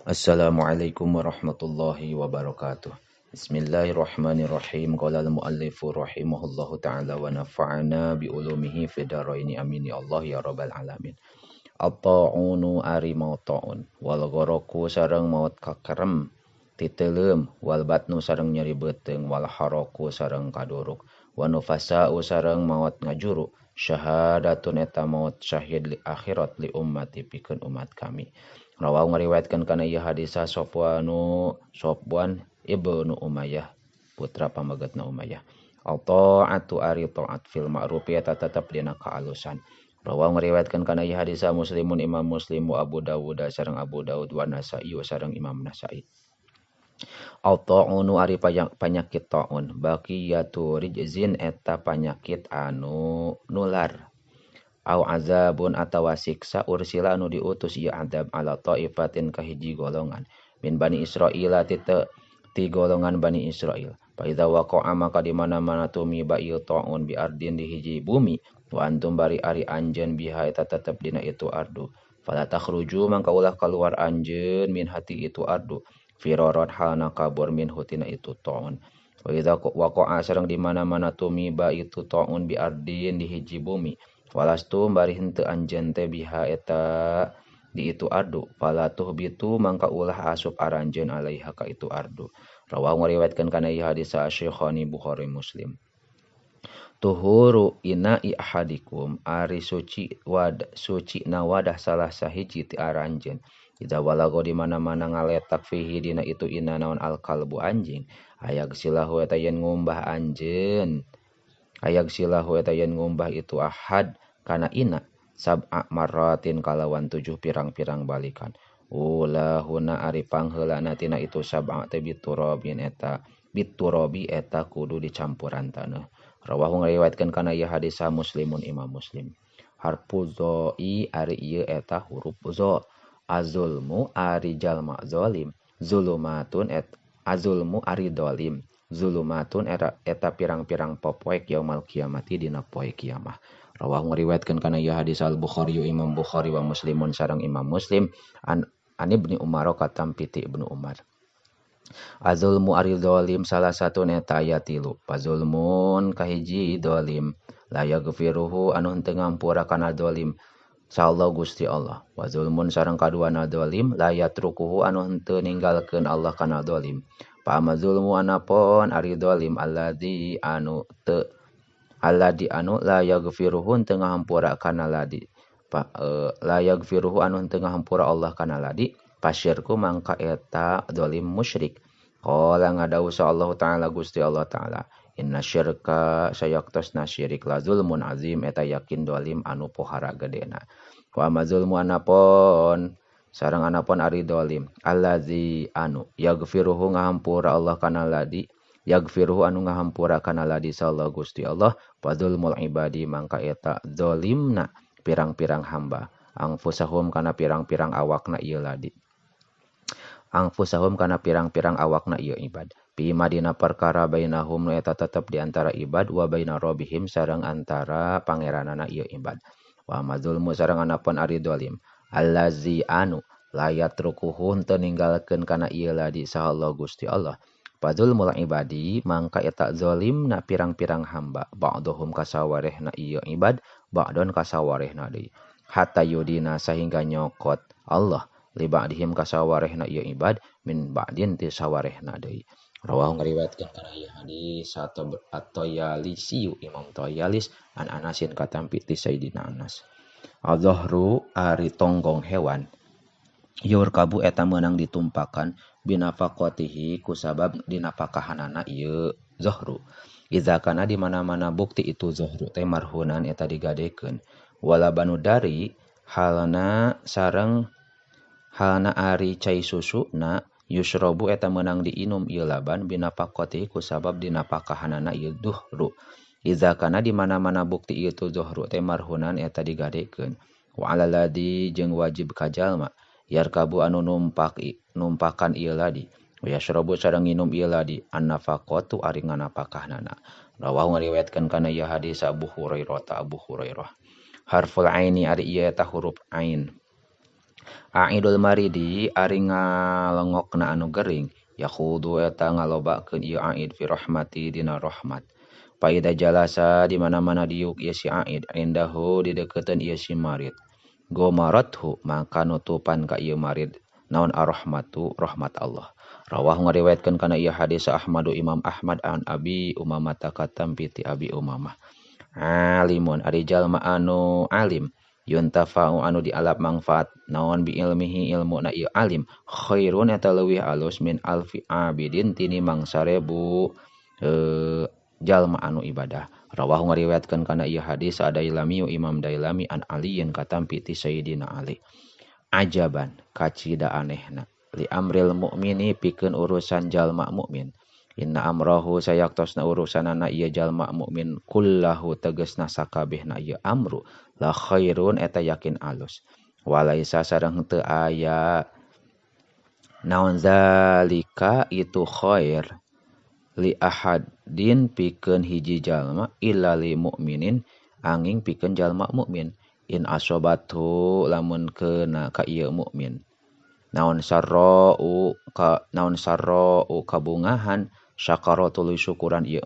Assalamualaikum warahmatullahi wabarakatuh. Bismillahirrahmanirrahim. Qala al-muallifu rahimahullahu ta'ala wa nafa'ana bi ulumihi fid dharaini amin ya Allah ya rabbal alamin. At-ta'unu ari maut ta'un wal gharaku sareng maut kakerem titeleum wal batnu sareng nyeri beuteung wal haraku sareng kaduruk wa nufasa'u sareng maut ngajuru syahadatun eta maut syahid li akhirat li ummati pikeun umat kami. Rawahu ngariwayatkeun kana ieu hadis Sofwan ibnu Umayyah putra pamagetna Umayyah. Al-ta'atu ari ta'at fil ma'ruf eta tetep dina kaalusan. Rawahu ngariwayatkeun kana ieu hadis Muslimun Imam Muslim wa Abu Dawud sareng Abu Dawud wa Nasa'i sareng Imam Nasa'i. Al-ta'unu ari panyakit ta'un baqiyatu rijzin eta panyakit anu nular. Au azabun atawa siksa ursila anu diutus ieu azab ala taifatin ka hiji golongan min Bani Israila ti golongan Bani Israil. Fa idza waqa'a maka di mana-mana tumiba ieu ta'un bi ardin di hiji bumi wa antum bari ari anjeun biha eta tetep dina itu ardu. Fala takhruju mangka ulah kaluar anjeun min hati itu ardu firaran halna kabur min hutina itu ta'un. Wa idza waqa'a sareng di mana-mana tumiba itu ta'un bi ardin di hiji bumi walastu bari henteu anjeun teh biha eta di itu ardu falatuh bitu mangka ulah asup aranjeun alaiha ka itu ardu. Rawahu ngariwayatkeun kana ieu hadis Syekhani Bukhari Muslim. Tuhuru ina'i ahadikum ari suci wad suci na wadah salah sahiji ti aranjeun idza walago di mana-mana ngaletak fihi dina itu ina naon alkalbu anjing ayag silahu eta yen ngumbah anjeun ayag silahu eta yen ngumbah itu ahad kana ina sab'a marratin kalawan 7 pirang-pirang balikan. Ulahuna ari pangheulana tina itu sab'a teh biturabin eta biturabi eta kudu dicampuran taneuh. Rawahu ngariwayatkeun kana ieu hadis Muslimun Imam Muslim. Harfu zoi ari ieu eta huruf zo. Azulmu ari jalma zalim zulumatun et azulmu ari zalim zulumatun eta pirang-pirang popoek yaumal kiamati dina poe kiamah. Rawahu ngariwayatkeun kana ieu hadis Al-Bukhari Imam Bukhari wa Muslimun sareng Imam Muslim an Ibnu Umar katampi ti Ibnu Umar. Azulmu ari zalim salah satu neta aya tilu. Pazulmun kahiji zalim la yaghfiruhu anu henteu ngampura kana zalim sallallahu Gusti Allah. Wa zulmun sareng kaduana zalim la yatrukuhu anu henteu ninggalkeun Allah kana zalim. Pa amazulmu anapon ari zalim alladzi anu teu alladzi anu la yaghfiruhu teu ngahampura kana ladi pa la yaghfiruhu anu teu ngahampura Allah kana ladi pasyirku mangka eta zalim musyrik. Qala ngadawuh Allah ta'ala Gusti Allah ta'ala inna syirka sayaktosna syirik la zulmun azim eta yakin zalim anu pohara gedena. Wa amazulmu anapon sareng anapon ari zalim allazi anu yaghfiruhu ngahampura Allah kana ladi yaghfiruhu anu ngahampura kana ladi sallallahu Gusti Allah fadzulmul ibadi mangka eta zalimna pirang-pirang hamba angfusahum kana pirang-pirang awakna ieu ladi angfusahum kana pirang-pirang awakna ieu ibad fi madina perkara bainahum nu eta tetep di antara ibad wa baina rabbihim sareng antara pangeranana ieu ibad wa mazulmu sareng anapon ari zalim allazi anu la yatrukuhu henteu ninggalkeun kana ieu ladi saha Allah Gusti Allah. Fadzulmul ibadi mangka eta zalimna pirang-pirang hamba ba'dhum kasawarehna ieu ibad ba'don kasawarehna deui hatta yudina sahingga nyokot Allah li ba'dihim kasawarehna ieu ibad min ba'din ti sawarehna deui. Rawahu ngariwayatkeun kana ieu hadis At-Tayalisi Imam Tayalis an Anasin katampi ti Sayyidina Anas. Al-zahru ari tonggong hewan yurkabu eta meunang ditumpakan binafaqatihi kusabab dinafakahanana ieu zahru. Iza kana di mana-mana bukti itu zahru teh marhunan eta digadekeun. Wala banu dari halna sareng halna ari cai susuna yusrobu eta meunang diinum ieu laban binafaqatihi kusabab dinafakahanana ieu zuhru. Iza kana di mana-mana bukti itu zuhru teh marhunan eta digadekeun. Wa alal ladzi jeung wajib ka jalma yarkabu anu numpakan ieu ladi wa yashrabu sareng nginum ieu ladi annafaqatu ari nganapakahnana. Rawahu ngariwayatkeun kana ieu hadis Abu Hurairah ta Abu Hurairah. Harful aini ari ieu eta huruf ain. Aidul maridi ari ngalengokna anu gering yakhudu eta ngalobakeun ieu aid fi rahmati dina rahmat. Paida jalasa di mana-mana diuk ieu si aid indahu dideukeutkeun ieu si marid. Gomarathu maka nutupan ka ieu marid naon arrahmatu rahmat Allah. Rawahu ngariwayatkeun kana ieu hadis Ahmadu Imam Ahmad an Abi Umamah katampi ti Abi Umamah. Alimun ari jalma anu alim yuntafa'u anu dialap mangfaat naon bi ilmihi ilmu na ieu alim khairun eta leuwih alus min alfi abidin tinimang 1000 jalma anu ibadah. Rawahu ngariwayatkeun kana ieu hadis Dailami Imam Dailami an Aliyin katampi ti Sayyidina Ali. Ajaban kacida anehna li amril mukmini pikeun urusan jalma mukmin. Inna amrohu sayaktosna urusanana ieu jalma mukmin kullahu tegasna sakabehna ieu amru la khairun eta yakin alus. Walaisa sareng teu aya naon zalika itu khair li ahadin pikeun hiji jalma illa li mukminin anging pikeun jalma mukmin in asobatu lamun keuna ka ieu mukmin naon sarra'u ka naon sarra'u kabungahan syakara tuluy syukuran ieu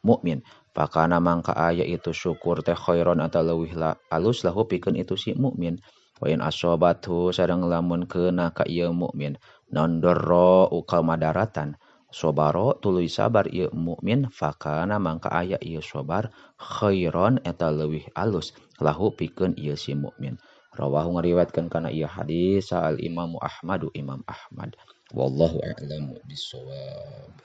mukmin pakana mangka aya itu syukur teh khairon atawa leuwih alus lahu pikeun itu si mukmin wa in asobatu sareng lamun keuna ka ieu mukmin naon darra'u kamadaratan sobaro tuluy sabar ieu mukmin fakana mangka aya ieu sobar khairon eta leuwih alus lahu pikeun ieu si mukmin. Rawahu ngariwayatkeun kana ieu hadis al Imamu Ahmadu Imam Ahmad. Wallahu a'lamu bissawab.